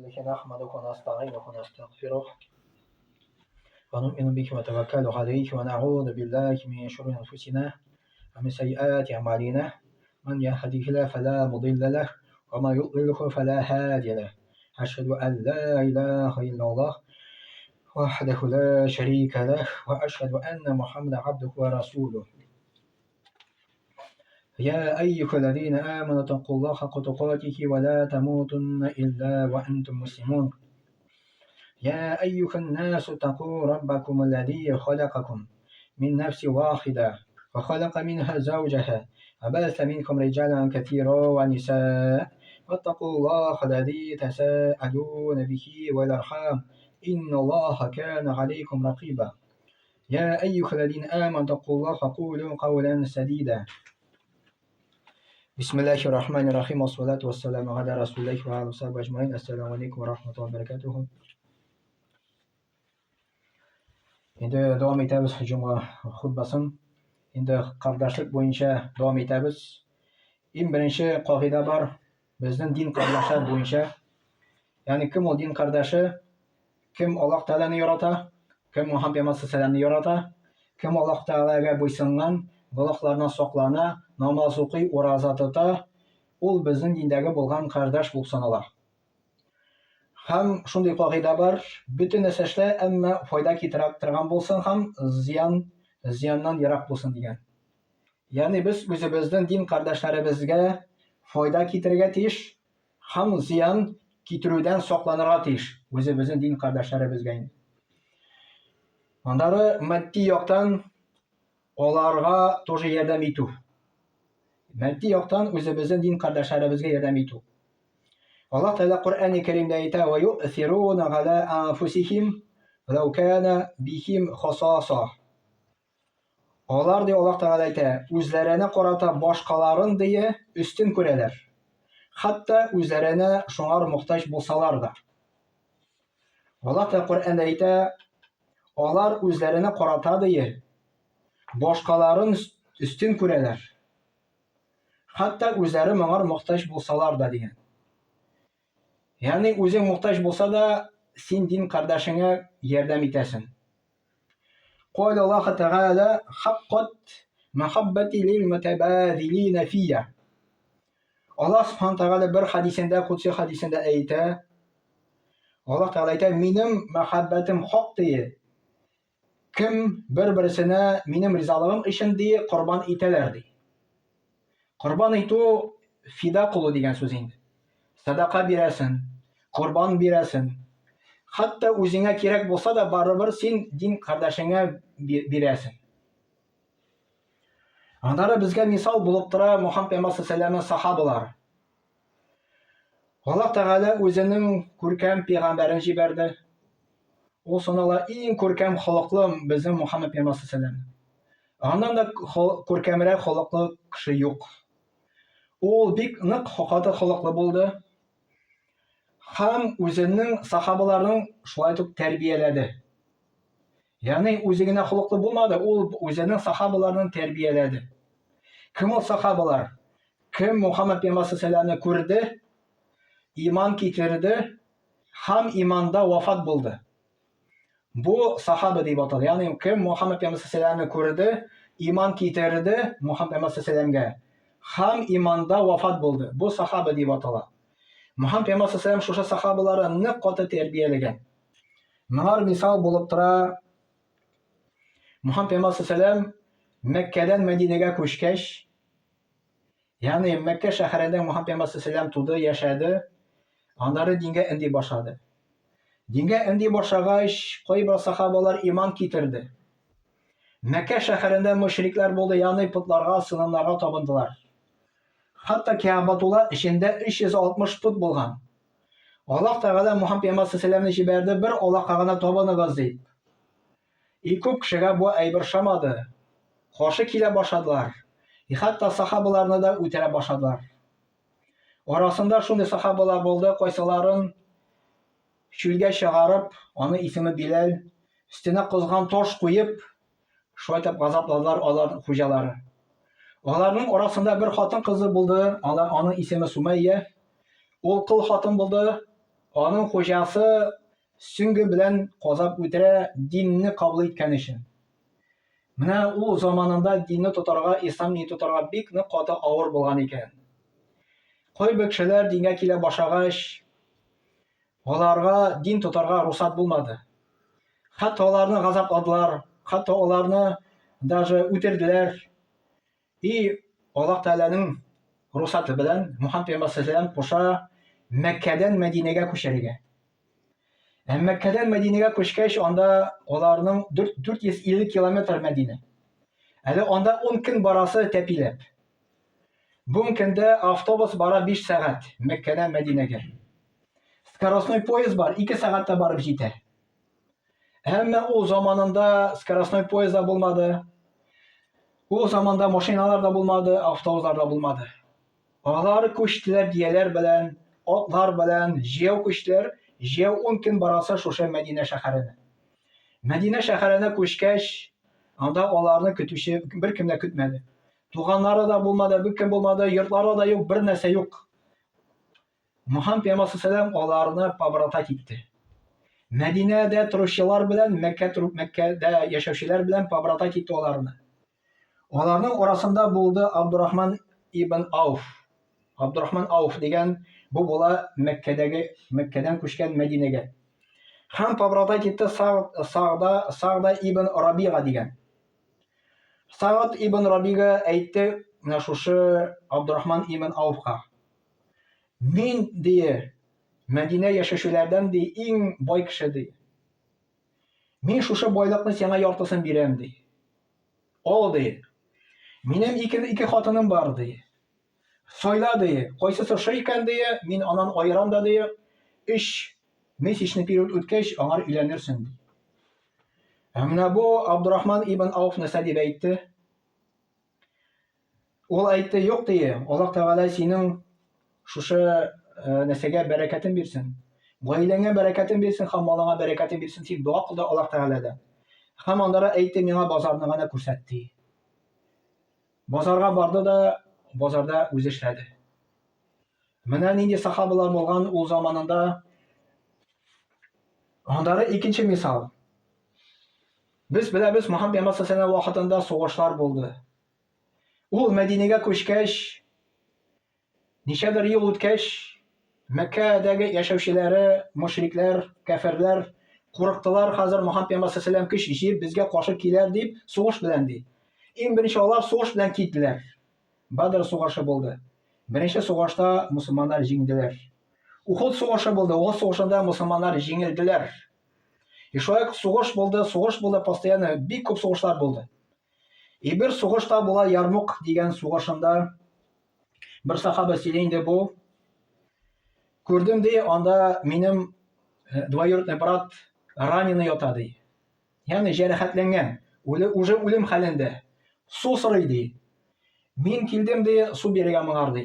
لله نحمده ونستعينه ونستغفره ونؤمن به ونتوكل عليه ونعوذ بالله من شرور أنفسنا ومن سيئات أعمالنا من يهده الله فلا مضل له وما يضلله فلا هادي له أشهد أن لا إله إلا الله وحده لا شريك له وأشهد أن محمدا عبده ورسوله يا أيها الذين آمنوا اتقوا الله حق تقاته ولا تموتن إلا وأنتم مسلمون يا أيها الناس اتقوا ربكم الذي خلقكم من نفس واحدة وخلق منها زوجها وبث منكم رجالا كثيرا ونساء واتقوا الله الذي تساءلون به والأرحام إن الله كان عليكم رقيبا يا أيها الذين آمنوا اتقوا الله وقولوا قولا سديدا بسم الله الرحمن الرحيم والصلاة والسلام على رسول الله وعلى وصحبه أجمعين السلام عليكم ورحمة الله وبركاته Инде дәвам итәбез җомга хутбасын. Инде кардәшлек буенча дәвам итәбез. Иң беренче кагыйдә бар, безнең дин кардәшләр буенча. Ягъни кем ул дин кардәше? Кем Аллаһ Тәгаләне ярата, кем Мухаммад пәйгамбәр саллаллаһу ярата, кем Аллаһ Тәгаләгә буйсынган, гөнаһлардан саклана, намаз укый, ураза тота, ул безнең диндәге булган кардәш булып санала. Һәм шундый кагыйдә бар, бөтен нәрсә эшлә, әмма файда китерә торган булсын һәм зыян зыяннан ерак булсын дигән. Ягъни без үзебезнең дин кардәшләребезгә файда китерергә тиеш, Һәм зыян китерүдән сакланырга тиеш үзебезнең дин кардәшләребезгә инде. Аннары матди яктан аларга тоже ярдәм итү. Матди яктан үзебезнең дин кардәшләребезгә ярдәм итү. Аллаһ Тәгалә Коръәни Кәримдә әйтә: "Ва юъсируна галя анфусихим лау кана бихим хасаса". Алар, ди Аллаһ Тәгалә әйтә, үзләренә карата башкаларын, ди, өстен күрәләр. Хәтта үзләренә шуңар мохтаҗ булсалар да. Аллаһ Тәгалә Коръәндә әйтә, алар үзләренә карата, ди, башкаларын өстен күрәләр. Хәтта үзләре моңар мохтаҗ булсалар да дигән. Ягъни үзең мохтаҗ булса да, син дин кардәшеңә ярдәм итәсең. Кал Аллаһ Тәгалә хаккат мәхәббәти лил мутабазилина фия. Аллаһ Субхану Тәгалә бер хадисендә, кудси хадисендә әйтә, Аллаһ Тәгалә әйтә, минем мәхәббәтем хак дие. Кем бер-берсенә минем ризалыгым өчен дие корбан итәләр ди. Корбан итү фида кылу дигән сүз инде. Садака бирәсен, корбан бирәсен. Хәтта үзеңә кирәк булса да, барыбер син дин кардәшеңә бирәсен. Аннары безгә мисал булып тора Мухаммад пәйгамбәр саллаллаһу сахабалар. Аллаһ Тәгалә үзенең күркәм пәйгамбәрен җибәрде. Ул санала иң күркәм холыклы безнең Мухаммад пәйгамбәр саллаллаһу Аннан да күркәмрәк холыклы кеше юк. Ул бик нык каты холыклы булды. Һәм үзенең сахабаларын шулай итеп тәрбияләде. Ягъни үзе генә холыклы булмады, ул үзенең сахабаларын тәрбияләде. Кем ул сахабалар? Кем Мухаммад пәйгамбәр саллаллаһу күрде, иман китерде һәм иманда вафат булды. Бу сахаба дип атала. Ягъни кем Мухаммад пәйгамбәр саллаллаһу күрде, иман китерде Мухаммад пәйгамбәр саллаллаһу һәм иманда вафат булды. Бу сахаба дип атала. Мухаммад пәйгамбәр саллаллаһу шушы сахабаларын нык каты тәрбияләгән. Моңар мисал булып тора Мухаммад пәйгамбәр саллаллаһу Мәккәдән Мәдинәгә күчкәч, Ягъни Мәккә шәһәрендә Мухаммад пәйгамбәр саллаллаһу туды, яшәде. Аннары дингә өнди башлады. Дингә өнди башлагач, кайбер сахабалар иман китерде. Мәккә шәһәрендә мөшрикләр булды, ягъни потларга, сынымнарга табындылар. Хәтта Кәгъбатулла эчендә 360 пот булган. Аллаһ Тәгалә Мухаммад пәйгамбәр саллаллаһу җибәрде, бер Аллаһка гына табыныгыз дип. И күп кешегә бу әйбер ошамады. Каршы килә башладылар. И хәтта сахабаларны да үтерә башладылар. Арасында шундый сахабалар булды, кайсыларын чүлгә чыгарып, аны исеме Биләл, өстенә кызган таш куеп, шулай итеп газапладылар алар хуҗалары. Аларның арасында бер хатын кызы булды, аның исеме Сумәйя. Ул кол хатын булды. Аның хуҗасы сөңге белән казап үтерә динне кабул иткән өчен. Менә ул заманында динне тотарга, ислам динен тотарга бик нык каты авыр булган икән. Кайбер кешеләр дингә килә башлагач, аларга дин тотарга русат булмады. Хәтта аларны газапладылар, хәтта аларны даже үтерделәр. И Аллаһ Тәгаләнең русаты белән Мухаммад пәйгамбәр саллаллаху куша Мәккәдән Мәдинәгә күчәргә. Ә Мәккәдән Мәдинәгә күчкәч, анда аларның 450 километр Мәдинә. Әле анда 10 көн барасы тәпиләп. Бу көндә автобус бара 5 сәгать Мәккәдән Мәдинәгә. Скоростной поезд бар, 2 сәгатьтә барып җитә. Әмма ул заманында скоростной поезд да булмады. Ул заманда машиналар да булмады, автобуслар да булмады. Алар күчтеләр дияләр белән, атлар белән, җәяү күчтеләр. Җәяү 10 көн барасы шушы Мәдинә шәһәренә. Мәдинә шәһәренә күчкәч, анда аларны көтүче беркем дә көтмәде. Туганнары да булмады, беркем булмады, йортлары да юк, бер нәрсә юк. Мөхәммәд пәйгамбәр саллаллаху аларны побратать итте. Мәдинәдә торучылар белән Мәккә Мәккәдә яшәүчеләр белән побратать итте аларны. Аларның арасында булды Абдурахман ибн Ауф. Абдурахман Ауф дигән бу була Мәккәдәге Мәккәдән күчкән Мәдинәгә. Һәм побратать итте Сагда Сагда ибн Рабига дигән. Сагд ибн Рабига әйтте менә шушы Абдурахман ибн Ауфка. Мин, ди, Мәдинә яшәүчеләрдән, ди, иң бай кеше, ди. Мин шушы байлыкны сиңа яртысын бирәм, ди. Ал, ди. Минем ике, ике хатыным бар, ди. Сайла, ди. Кайсысы ошый икән, ди, мин анан аерам да, ди. Өч месячный период үткәч, аңар өйләнерсең, ди. Ә менә бу Абдурахман ибн Ауф нәрсә дип әйтте? Ул әйтте, юк дие, Аллаһ Тәгалә синең шушы э, нәрсәгә бәрәкәтен бирсен. Гаиләңә бәрәкәтен бирсен һәм малыңа бәрәкәтен бирсен дип дога кылды Аллаһ Тәгаләдән. Һәм аннары әйтте, миңа базарны гына күрсәт ди. Базарга барды да, базарда үзе эшләде. Менә нинди сахабалар булган ул заманында. Аннары икенче мисал. Без беләбез, Мөхәммәд пәйгамбәр саллаллаху вакытында сугышлар булды. Ул Мәдинәгә күчкәч, ничәдер ел үткәч, Мәккәдәге яшәүчеләре, мушрикләр, кәферләр курыктылар, хәзер Мөхәммәд пәйгамбәр саллаллаху көч җыеп безгә каршы киләр дип, сугыш белән ди. Иң беренче алар сугыш белән киттеләр. Бадр сугышы булды. Беренче сугышта мусульманнар җиңделәр. Ухуд сугышы булды. Ухуд сугышында мусульманнар җиңелделәр. И шулай сугыш булды, сугыш булды, постоянно бик күп сугышлар булды. И бер сугышта була Ярмук дигән сугышында бер сахаба сөйли инде бу. Күрдем ди, анда минем э, двоюродный брат раненый ята ди. Ягъни җәрәхәтләнгән, үле, уже үлем хәлендә. Су сорый ди. Мин килдем ди, су бирергә моңар ди.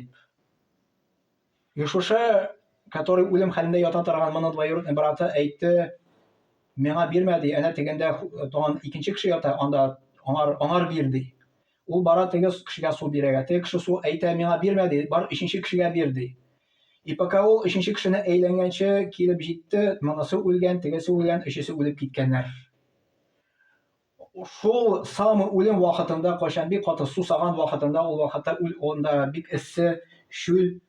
И шушы, который үлем хәлендә ята торган моны двоюродный браты әйтте, миңа бирмә ди, әнә тегендә туган икенче кеше ята, анда аңар, аңар бир ди. Ул бара теге кешегә су бирергә. Теге кеше су әйтә, миңа бирмә ди, бар өченче кешегә бир ди. И пока ул өченче кешене әйләнгәнче килеп җитте, монысы үлгән, тегесе үлгән, өчесе үлеп киткәннәр. Шул самый үлем вакытында, кайчан бик каты сусаган вакытында, ул вакытта үл онда бик эссе, чүл.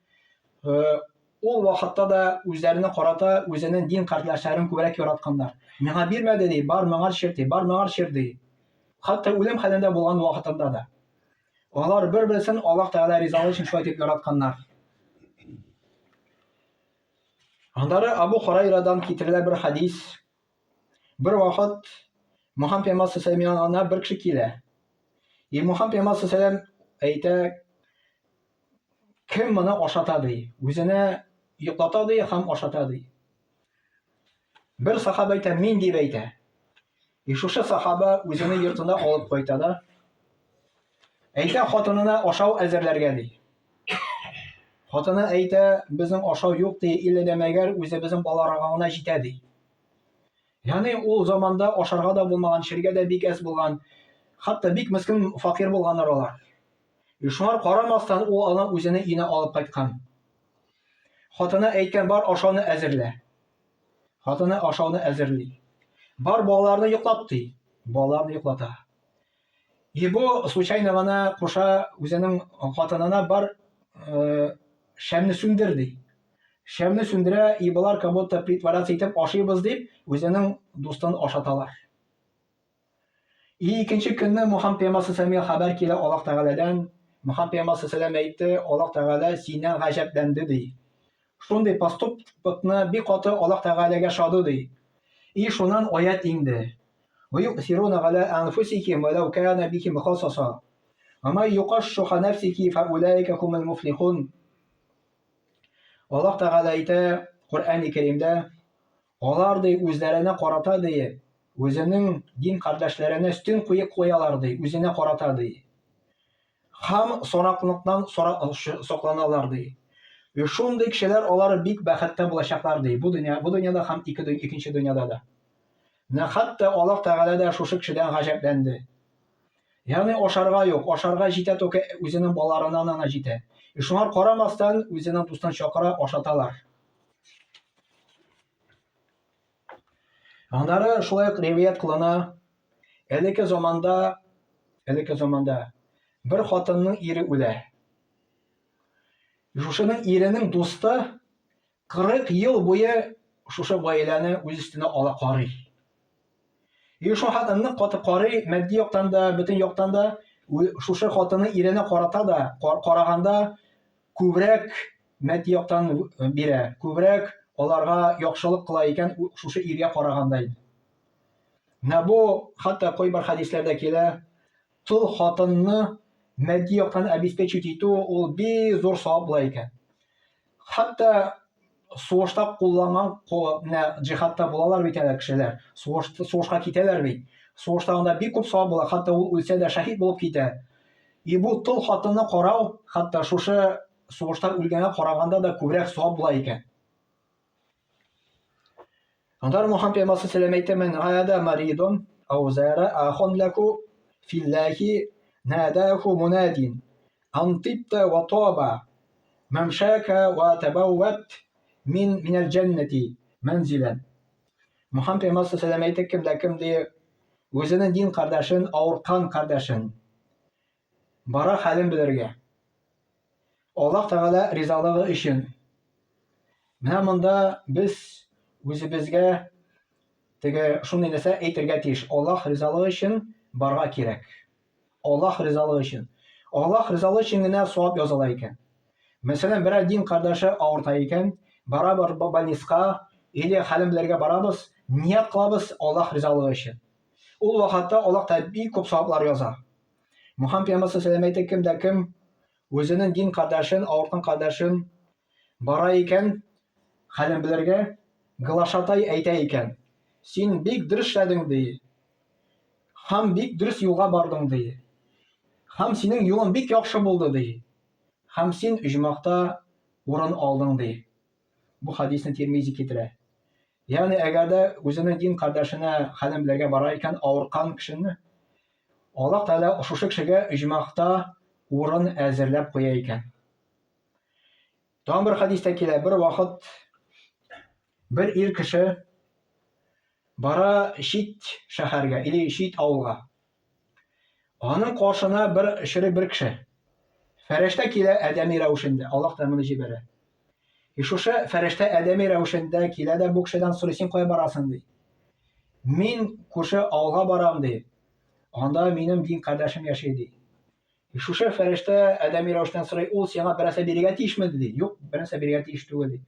Э, ул вакытта да үзләренә карата үзенең дин кардәшләрен күбрәк яратканнар. Миңа бирмәде ди, бар моңар чир ди, бар моңар чир ди. Хәтта үлем хәлендә булган вакытында да. Алар бер-берсен Аллаһ Тәгалә ризалыгы өчен шулай дип яратканнар. Аннары Абу Хурайрадан китерелә бер хадис. Бер вакыт Мухаммад пәйгамбәр саллаллаху янына бер кеше килә. И Мухаммад пәйгамбәр саллаллаху әйтә, кем моны ашата ди? Үзенә йоклата ди һәм ашата ди. Бер сахаба әйтә, мин дип әйтә. И шушы сахаба үзенең йортына алып кайта да, әйтә хатынына ашау әзерләргә ди. Хатыны әйтә, безнең ашау юк ди, иллә дә мәгәр үзебезнең балаларга гына җитә ди. Ягъни ул заманда ашарга да булмаган, эчәргә дә бик әз булган. Хәтта бик мескен факир булганнар алар. И шуңар карамастан ул аны үзенең өенә алып кайткан. Хатыны әйткән, бар ашауны әзерлә. Хатыны ашауны әзерли. Бар балаларны йоклат ди. Балаларны йоклата. И бу случайно гына куша үзенең хатынына бар э, шәмне сүндер ди. Шәмне сүндерә, и болар как будто притворяться итеп ашыйбыз дип, үзенең дустын ашаталар. И икенче көнне Мухаммад пәйгамбәр саллаллаху хәбәр килә Аллаһ Тәгаләдән. Мухаммад пәйгамбәр саллаллаху әйтте, Аллаһ Тәгалә синнән гаҗәпләнде ди. Шундый поступокны бик каты Аллаһ Тәгаләгә шады ди. И шуннан аять иңде. Ва юъсируна галя анфусихим ва лау кана бихим хасаса. Ва ман юка шухха нафсихи фа улаика хумул муфлихун. Аллаһ Тәгалә әйтә Коръәни Кәримдә, Алар, ди, үзләренә карата, ди, үзенең дин кардәшләренә өстен куеп куялар, ди, үзенә карата, ди. Һәм сораклыктан сакланалар, ди. И шундый кешеләр алар бик бәхеттә булачаклар, ди, бу дөнья, бу дөньяда һәм ике, икенче дөньяда да. Менә хәтта Аллаһ Тәгалә дә шушы кешедән гаҗәпләнде. Ягъни ашарга юк, ашарга җитә только үзенең балаларына гына җитә. И шуңар карамастан үзенең дустын чакыра, ашаталар. Аннары шулай ук риваять кылына, элекке заманда, элекке заманда бер хатынның ире үлә. Шушының иренең дусты 40 ел буе шушы гаиләне үз өстенә ала карый. И шул хатынны каты карый, матди яктан да, бөтен яктан да шушы хатынның иренә карата да, караганда күбрәк матди яктан бирә, күбрәк аларга яхшылык кыла икән шушы иргә караганда инде. Менә бу хәтта кайбер хәдисләрдә килә, тол хатынны матди яктан обеспечить итү ул бик зур савап була икән. Хәтта сугышта кулланган менә джихадта булалар бит әле кешеләр. Сугыш сугышка китәләр бит. Сугышта анда бик күп савап була, хәтта ул үлсә дә шәһид булып китә. И бу тол хатынны карау, хәтта шушы сугышта үлгәнгә караганда да күбрәк савап була икән. Аннары Мухаммад пәйгамбәр саллаллаху алейһи әйтә, "Мин гада маридун ау зара ахон лаку филлахи надаху мунадин ан тибта ва таба мамшака ва табавват мин минәл җәннәти манзилан." Мухаммад пәйгамбәр саллаллаху алейһи әйтә, кем дә кем ди үзенең дин кардәшен, авырткан кардәшен бара хәлен белергә. Аллаһ Тәгалә ризалыгы өчен. Менә монда без үзебезгә теге шундый нәрсә әйтергә тиеш. Аллаһ ризалыгы өчен барга кирәк. Аллаһ ризалыгы өчен. Аллаһ ризалыгы өчен генә савап языла икән. Мәсәлән, берәр дин кардәше авырта икән, барабыз больницка или хәлен белергә барабыз, ният кылабыз Аллаһ ризалыгы өчен. Ул вакытта Аллаһ та бик күп саваплар яза. Мухаммад пәйгамбәр саллаллаху алейһи әйтте, кем дә кем үзенең дин кардәшен, авырткан кардәшен бара икән, хәлен белергә, глашатай әйтә икән. Син бик дөрес эшләдең, ди. Һәм бик дөрес юлга бардың, ди. Һәм синең юлың бик яхшы булды, ди. Һәм син оҗмахта урын алдың, ди. Бу хадисне Тирмизи китерә. Ягъни, әгәр дә үзенең дин кардәшенә хәлен белергә бара икән, авыркан кешене, Аллаһ Тәгалә шушы кешегә оҗмахта урын әзерләп куя икән. Тагын бер хадистә килә, бер вакыт бер ир кеше бара чит шәһәргә или чит авылга. Аның каршына бер очрый бер кеше. Фәрештә килә адәми рәвешендә, Аллаһ та моны җибәрә. И шушы фәрештә адәми рәвешендә килә дә бу кешедән сорый, син кая барасың ди. Мин күрше авылга барам ди. Анда минем дин кардәшем яши ди. Шушы фәрештә адәми рәвештән сорый, ул сиңа берәрсә бирергә тиешме ди. Юк, берәрсә бирергә тиеш түгел ди.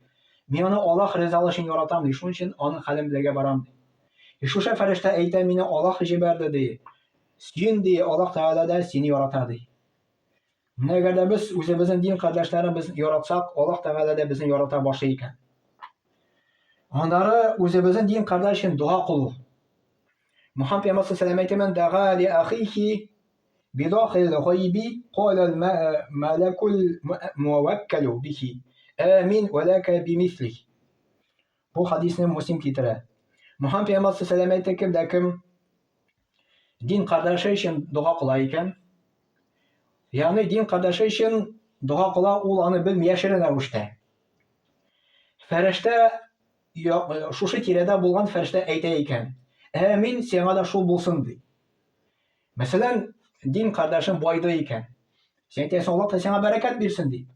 Мин аны Аллаһ ризалыгы өчен яратам ди. Шуның өчен аның хәлен белергә барам ди. И шушы фәрештә әйтә, мине Аллаһ җибәрде ди. Син ди, Аллаһ Тәгалә дә сине ярата ди. Менә әгәр дә без үзебезнең дин кардәшләребезне яратсак, Аллаһ Тәгалә дә безне ярата башлый икән. Аннары үзебезнең дин кардәш өчен дога кылу. Мухаммад пәйгамбәр саллаллаху алейһи ва сәлләм әйтә, дага ли ахихи бидахил гайби кала малакул муаваккалу бихи. Амин ва лака бимислих. Бу хадисне Муслим китерә. Мухаммад пәйгамбәр саллаллаху алейһи ва сәлләм әйтә, кем дә кем дин кардәше өчен дога кыла икән, ягъни дин кардәше өчен дога кыла, ул аны белми яшерен рәвештә. Фәрештә шушы тирәдә булган фәрештә әйтә икән. Әмин, сиңа да шул булсын ди. Мәсәлән, дин кардәшең байды икән. Син әйтәсең, Аллаһ та сиңа бәрәкәт бирсен дип.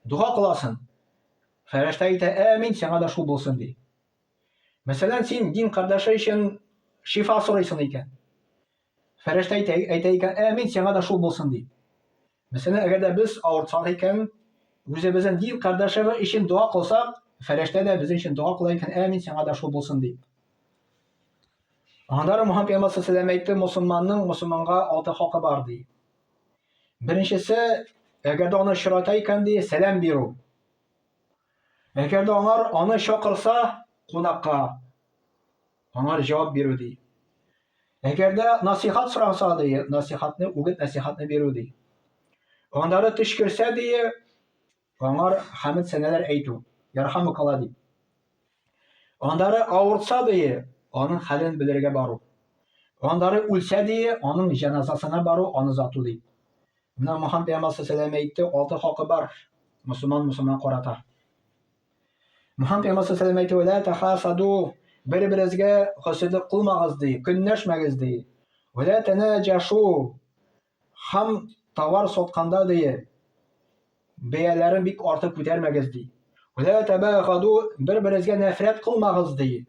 Дога кыласың. Фәрештә әйтә, әмин, сиңа да шул булсын ди. Мәсәлән, син дин кардәше өчен шифа сорыйсың икән. Фәрештә әйтә, әйтә икән, әмин, сиңа да шул булсын ди. Мәсәлән, әгәр дә без авыртсак икән, үзебезнең дин кардәшебез өчен дога кылсак, фәрештә дә безнең өчен дога кыла икән, әмин, сиңа да шул булсын дип. Аннары Мухаммад пәйгамбәр саллаллаху әйтте, мусульманның мусульманга алты хакы бар ди. Беренчесе, әгәр дә аны очрата икән ди, сәлам бирү. Әгәр дә аңар аны чакырса кунакка, аңар җавап бирү ди. Әгәр дә насихат сораса ди, насихатны, үгет насихатны бирү ди. Аннары төчкерсә ди, аңар хәмд сәнәләр әйтү, ярхамукалла дип. Аннары авыртса ди, аның хәлен белергә бару. Аннары үлсә ди, аның җеназасына бару, аны озату ди. Менә Мөхәммәд пәйгамбәр саллаллаху әйтте, алты хакы бар мусульман мусульман карата. Мөхәммәд пәйгамбәр саллаллаху әйтте, "Ла тахасаду", бер-берегезгә хөсетлек кылмагыз ди, көнләшмәгез ди. "Ва танаҗашу", һәм товар сатканда ди, бәяләрен бик артык күтәрмәгез ди. Вә табагаду, бер-берегезгә нәфрәт кылмагыз ди.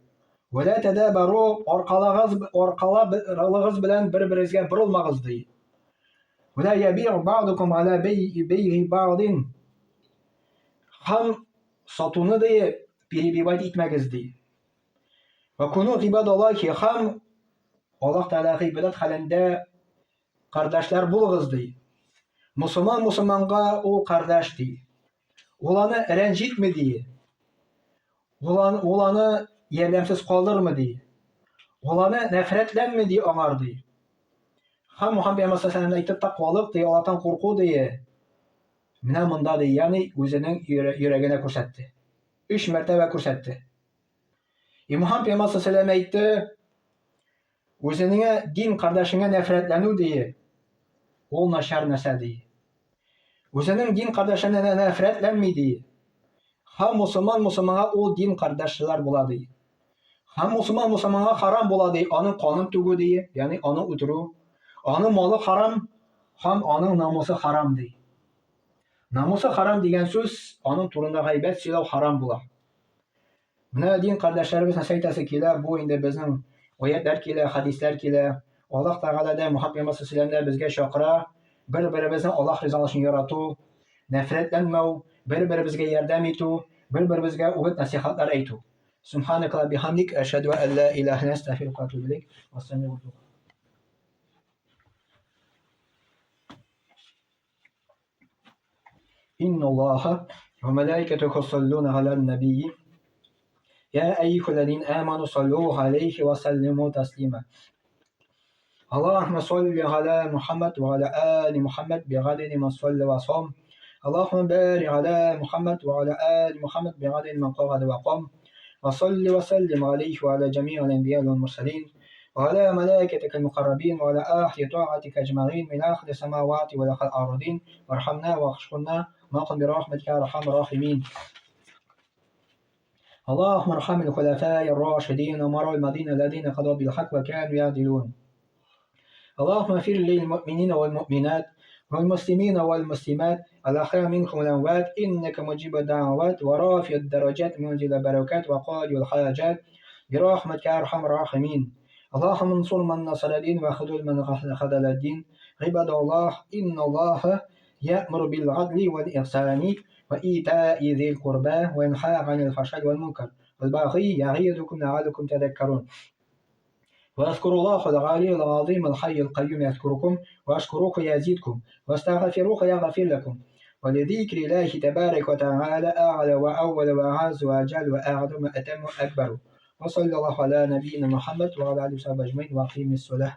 Вә тадабару, аркалагыз аркаларыгыз белән бер-берегезгә борылмагыз ди. Вә ябигъ бa'дукум аля бейги бa'дин. Һәм сатуны ди перебивать итмәгез ди. Вә куну гыйбадаллахи, һәм Аллаһ Тәгалә гыйбадәт хәлендә Кардәшләр булыгыз, ди. Мусульман мусульманга ул кардәш, ди. Ул аны рәнҗитми, ди. Ул аны, ул аны ярдәмсез калдырмый, ди. Ул аны нәфрәтләнми, ди аңар, ди. Һәм Мухаммад пәйгамбәр саллаллаху әйтте, тәкъвалык, ди, Аллаһтан курку, ди. Менә монда, ди, ягъни үзенең йөрәгенә күрсәтте. Өч мәртәбә күрсәтте. И Мухаммад пәйгамбәр саллаллаху әйтте, Үзенеңә дин кардәшеңә нәфрәтләнү дие, ул начар нәрсә ди. Үзенең дин кардәшенә нәфрәтләнми ди. Һәм мусульман мусульманга ул дин кардәшләр була ди. Һәм мусульман мусульманга харам була ди, аның канын түгү ди, ягъни аны үтерү. Аның малы харам һәм аның намусы харам ди. Намусы харам дигән сүз аның турында гайбәт сөйләү харам була. Менә дин кардәшләребез нәрсә әйтәсе килә, бу инде безнең аятьләр килә, хәдисләр килә. Аллаһ Тәгалә дә, Мухаммад пәйгамбәр саллаллаху алейһи безгә чакыра, бер-беребезне Аллаһ ризалыгы өчен ярату, нәфрәтләнмәү, бер-беребезгә ярдәм итү, бер-беребезгә үгет-нәсыйхәтләр әйтү. Субханaka бихамдик, әшһәдү ан ла илаһа илля астагфирука ва атубу илейк. Вассаламу إن الله وملائكته يصلون على النبي يا أيها الذين آمنوا صلوا عليه وسلموا تسليما اللهم صل على محمد وعلى آل محمد بعدد من صلى وصام اللهم بارك على محمد وعلى آل محمد بعدد من قعد وقام وصل وسلم عليه وعلى جميع الأنبياء والمرسلين وعلى ملائكتك المقربين وعلى أهل طاعتك أجمعين من أهل السماوات والأرض الأرضين وارحمنا واغفرنا ما برحمتك يا أرحم الراحمين. اللهم ارحم الخلفاء الراشدين ومروا المدينة الذين قضوا بالحق وكانوا يعدلون. اللهم اغفر للمؤمنين والمؤمنات والمسلمين والمسلمات الأحياء منكم والأموات إنك مجيب الدعوات ورافع الدرجات منزل البركات وقاضي الحاجات برحمتك يا أرحم الراحمين. اللهم انصر من نصر الدين وخذل من خذل الدين. عباد الله إن الله يأمر بالعدل والإحسان وإيتاء ذي القربى وينهى عن الفحشاء والمنكر والبغي يعظكم لعلكم تذكرون. واذكروا الله العلي العظيم الحي القيوم يذكركم واشكروه يزيدكم واستغفروه يغفر لكم. ولذكر الله تبارك وتعالى أعلى وأول وأعز وأجل وأعظم وأتم وأكبر. وصلى الله على نبينا محمد وعلى آله وصحبه أجمعين وأقيم الصلاة.